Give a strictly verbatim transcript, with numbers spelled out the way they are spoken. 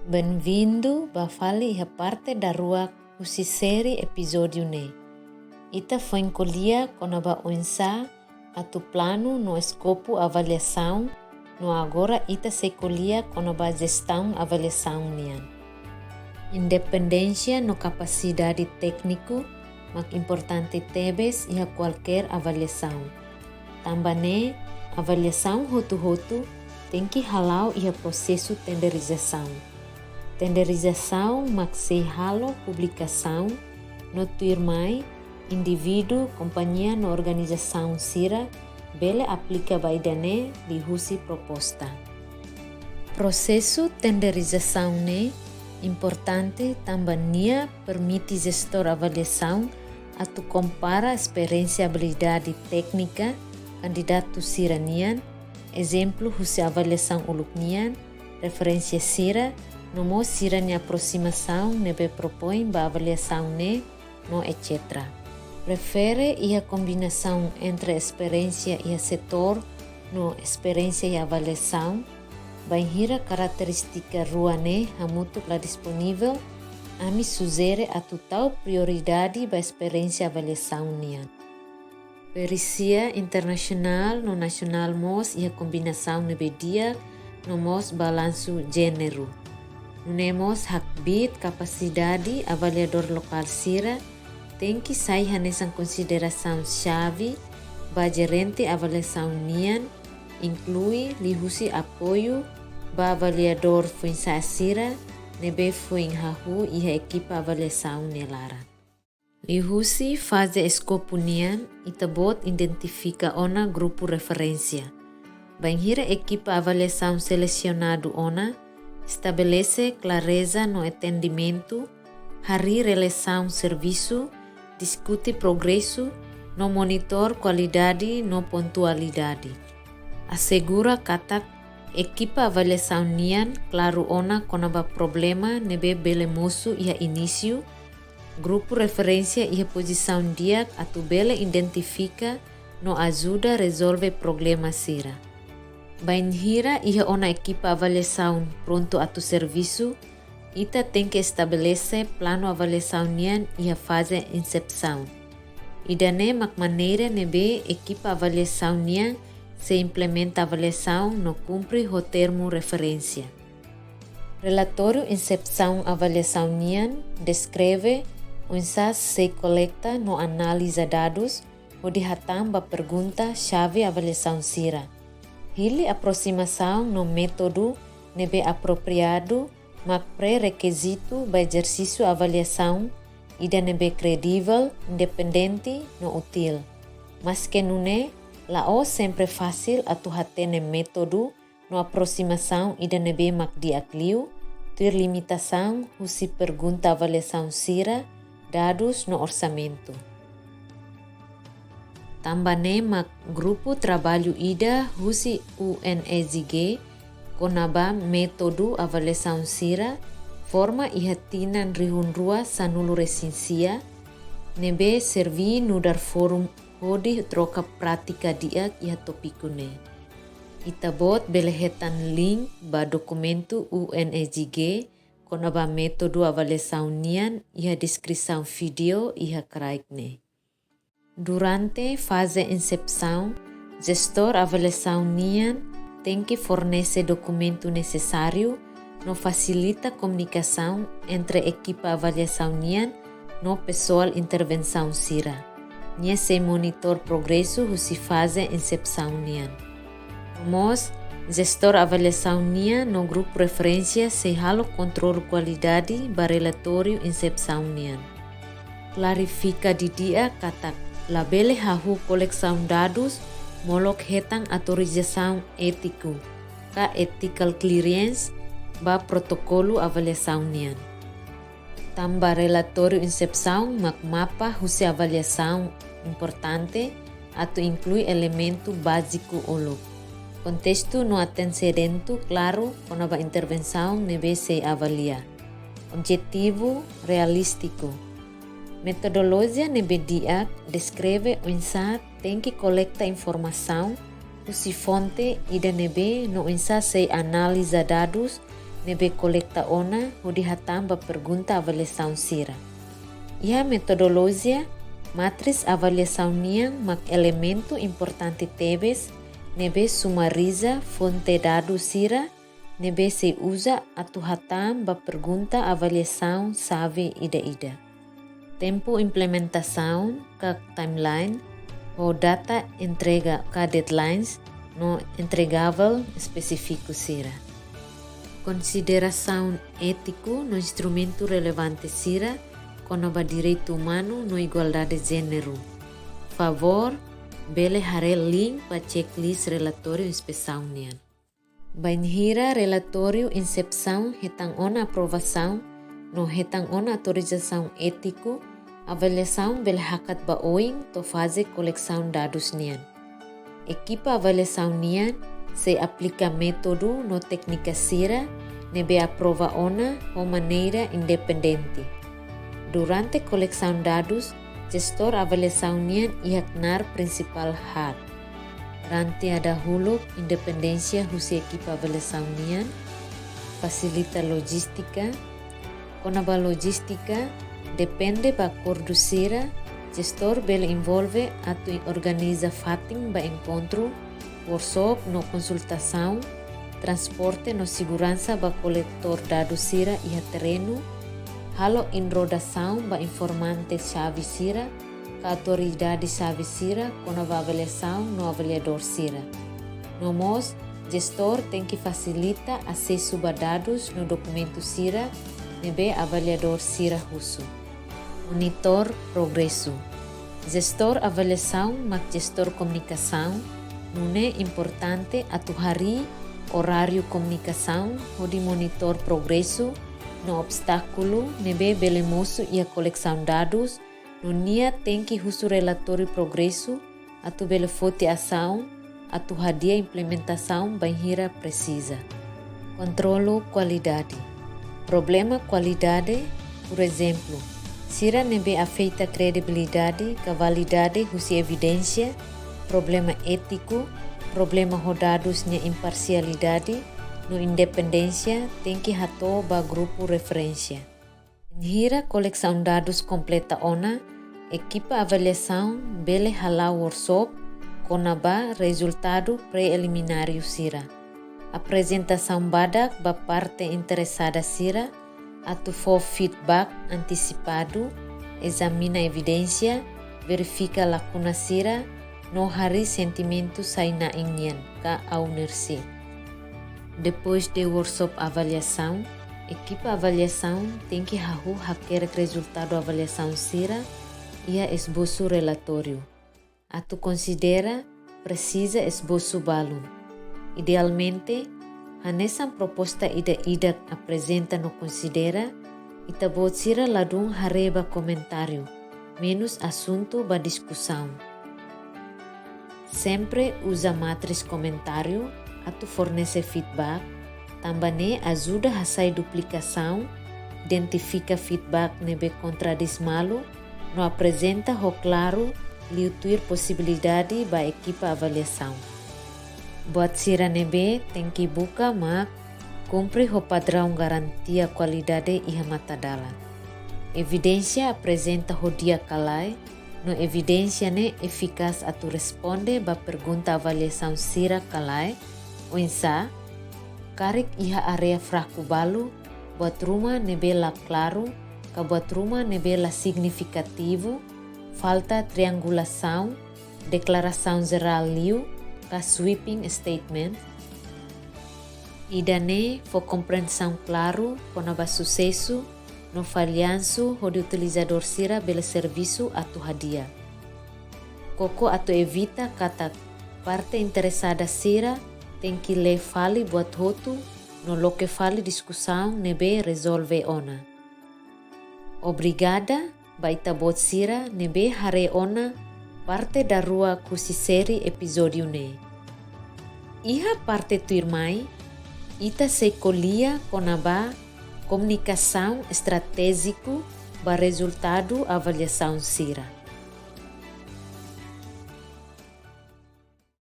Benvindu ba fali iha parte daruak husi série epizódiu ne'e. Ita foin ko'alia kona-ba oinsá atu planu no eskopu avaliasaun, no agora ita sei ko'alia kona-ba jestaun avaliasaun nian. Independénsia no kapasidade tékniku mak importante tebes iha kualkér avaliasaun. Tanba ne'e, avaliasaun hotu-hotu tenke hala'o iha prosesu tenderizasaun. Tenderizasaun mak sei halo publikasaun, no tuirmai, indivíduu, kompañia no organizasaun sira bele aplika ba ida-ne'e liuhusi proposta. Prosesu tenderizasaun ne'e importante tanba nia permite jestór avaliasaun atu kompara esperiénsia, abilidade téknika kandidatu sira-nian, ezemplu husi avaliasaun uluk nian, referénsia sira, no mós sira-nia aprosimasaun ne'ebé propoin ba avaliasaun ne'e, no et cetera. Prefere iha kombinasaun entre esperiénsia iha setór no esperiénsia iha avaliasaun. Bainhira karakterístika rua ne'e hamutuk la disponivel, ami sujere atu tau prioridade ba esperiénsia avaliasaun nian. Perísia internasionál no nasionál mós iha kombinasaun ne'ebé di'ak, no mós balansu jéneru. Nune'e mós hakbiit kapasidade avaliadór lokál sira tenke sai hanesan konsiderasaun xave ba jerente avaliasaun nian, inklui liuhusi apoiu ba avaliadór foin-sa'e sira ne'ebé foin hahú iha ekipa avaliasaun nia laran. Liuhusi faze eskopu nian, ita-boot identifika ona grupu referénsia. Bainhira ekipa avaliasaun selesionadu ona, estabelese klareza no entendimentu, harii relasaun servisu, diskute progresu, no monitor kualidade no pontualidade. Asegura katak ekipa avaliasaun nian klaru ona kona-ba problema ne'ebé bele mosu iha inísiu, grupu referénsia iha pozisaun di'ak atu bele identifika no ajuda rezolve problema sira. Bainhira iha ona ekipa avaliasaun prontu atu servisu, ita tenke estabelese planu avaliasaun nian iha faze insepsaun. Ida-ne'e mak maneira ne'ebé ekipa avaliasaun nian sei implementa avaliasaun no kumpre ho termu referénsia. Relatóriu insepsaun avaliasaun nian deskreve oinsá sei kolekta no analiza dadus hodi hatán ba pergunta xave avaliasaun sira. Hili aprosimasaun no métodu ne'ebé apropriadu mak pré-rekizitu ba ezersísiu avaliasaun ida ne'ebé kredivel, independente no útil. Maske nune'e, la'ós sempre fasil atu hatene métodu no aprosimasaun ida ne'ebé mak di'ak liu, tuir limitasaun husi pergunta avaliasaun sira, dadus no orsamentu. Tanba ne'e mak grupu traballu ida husi U N E G G kona-ba métodu avaliasaun sira forma iha tinan rihun rua sanulu-resin-sia, ne'ebé serví nu'udar fórum hodi troka prátika di'ak iha tópiku ne'e. Ita-boot bele hetan link ba dokumentu U N E G G kona-ba métodu avaliasaun nian iha deskrisaun vídeo iha kraik ne'e. Durante faze insepsaun, jestór avaliasaun nian tenke fornese dokumentu nesesáriu no fasilita komunikasaun entre ekipa avaliasaun nian no pesoál intervensaun sira. Nia sei monitor progresu husi faze insepsaun nian. Mós, jestór avaliasaun nian no grupu referénsia sei halo kontrolu kualidade ba relatóriu insepsaun nian. Klarifika didi'ak katak labele hahú kolesaun dadus molok hetan autorizasaun étiku ka ethical clearance ba protokolu avaliasaun nian. Tanba relatóriu insepsaun mak mapa husi avaliasaun, importante atu inklui elementu báziku uluk. Kontestu no antecedentu klaru kona-ba intervensaun ne'ebé sei avalia. Objetivu realístiku. Metodolojia ne'ebé di'ak deskreve oinsá tenke kolekta informasaun husi fonte ida ne'ebé no oinsá sei analiza dadus ne'ebé kolekta ona hodi hatán ba pergunta avaliasaun sira. Iha metodolojia, matriz avaliasaun nian mak elementu importante tebes ne'ebé sumariza fonte dadus sira ne'ebé sei uza atu hatán ba pergunta avaliasaun xave ida-ida. Tempu implementasaun ka timeline, ho data entrega ka deadlines no entregavel espesífiku sira. Konsiderasaun étiku no instrumentu relevante sira kona-ba direitu umanu no igualdade jéneru. Favór bele haree link ba checklist relatóriu inspesaun nian. Bainhira relatóriu inspesaun hetan ona aprovasaun no hetan ona autorizasaun étiku, avaliasaun bele hakat ba oin to'o faze koleksaun dadus nian. Ekipa avaliasaun nian sei aplika métodu no téknika sira ne'ebé aprova ona ho maneira independente. Durante koleksaun dadus, jestór avaliasaun nian iha knaar prinsipál haat. Rantia dahuluk independénsia husi ekipa avaliasaun nian, fasilita lojístika. Kona-ba lojístika, depende ba akordu sira, jestór bele envolve atu organiza fatin ba enkontru, workshop no konsultasaun, transporte no seguransa ba koletór dadus sira iha terrenu, halo introdusaun ba informante xave sira, ka autoridade xave sira kona-ba avaliasaun no avaliadór sira. No mós, jestór tenke fasilita asesu ba dadus no dokumentu sira ne'ebé avaliadór sira husu. Monitór progresu. Jestór avaliasaun mak jestór komunikasaun, nune'e importante atu harii oráriu komunikasaun hodi monitór progresu no obstákulu ne'ebé bele mosu iha koleksaun dadus, no nia tenke husu relatóriu progresu atu bele foti asaun atu hadi'a implementasaun bainhira presiza. Kontrolu kualidade. Problema kualidade, por ezemplu, sira ne'ebé afeta kredibilidade ka validade husi evidénsia, problema étiku, problema ho dadus nia imparsialidade no independénsia tenke hato'o ba grupu referénsia. Bainhira koleksaun dadus kompleta ona, ekipa avaliasaun bele hala'o workshop kona-ba rezultadu preliminariu sira. Aprezentasaun badak ba parte interesada sira atu fó feedback antisipadu, ezamina evidénsia, verifika lakuna sira, no harii sentimentu sai-na'in nian ka ownership. Depois de workshop avaliasaun, ekipa avaliasaun tenke hahú hakerek rezultadu avaliasaun sira iha esbosu relatóriu. Atu konsidera, presiza esbosu balun. Idealmente, hanesan proposta ida-idak aprezenta no konsidera, ita-boot sira ladún haree ba komentáriu, menus asuntu ba diskusaun. Sempre uza matriz komentáriu atu fornese feedback, tanba ne'e ajuda hasai duplikasaun, identifika feedback ne'ebé kontradís malu, no aprezenta ho klaru liu tuir posibilidade ba ekipa avaliasaun. Buat sira ne'ebé tenke buka mak kumpre ho padraun garantia kualidade iha matadalan. Evidénsia aprezenta ho di'ak ka lae, no evidénsia ne'e efikás atu responde ba pergunta avaliasaun sira ka lae, oinsá, karik iha área fraku balu, buat ruma ne'ebé la klaru, ka buat ruma ne'ebé la signifikativu, falta triangulasaun, deklarasaun jerál liu, ka sweeping statement. Ida-ne'e fó komprensaun klaru kona-ba susesu no fallansu hodi utilizadór sira bele servisu atu hadi'a. Koko atu evita katak parte interesada sira tenke lee fali buat hotu no loke fali diskusaun ne'ebé rezolve ona. Obrigada ba ita-boot sira ne'ebé haree ona parte daruak husi série epizódiu ne'e. Iha parte tuirmai, ita sei ko'alia kona-ba komunikasaun estratéjiku ba rezultadu avaliasaun sira.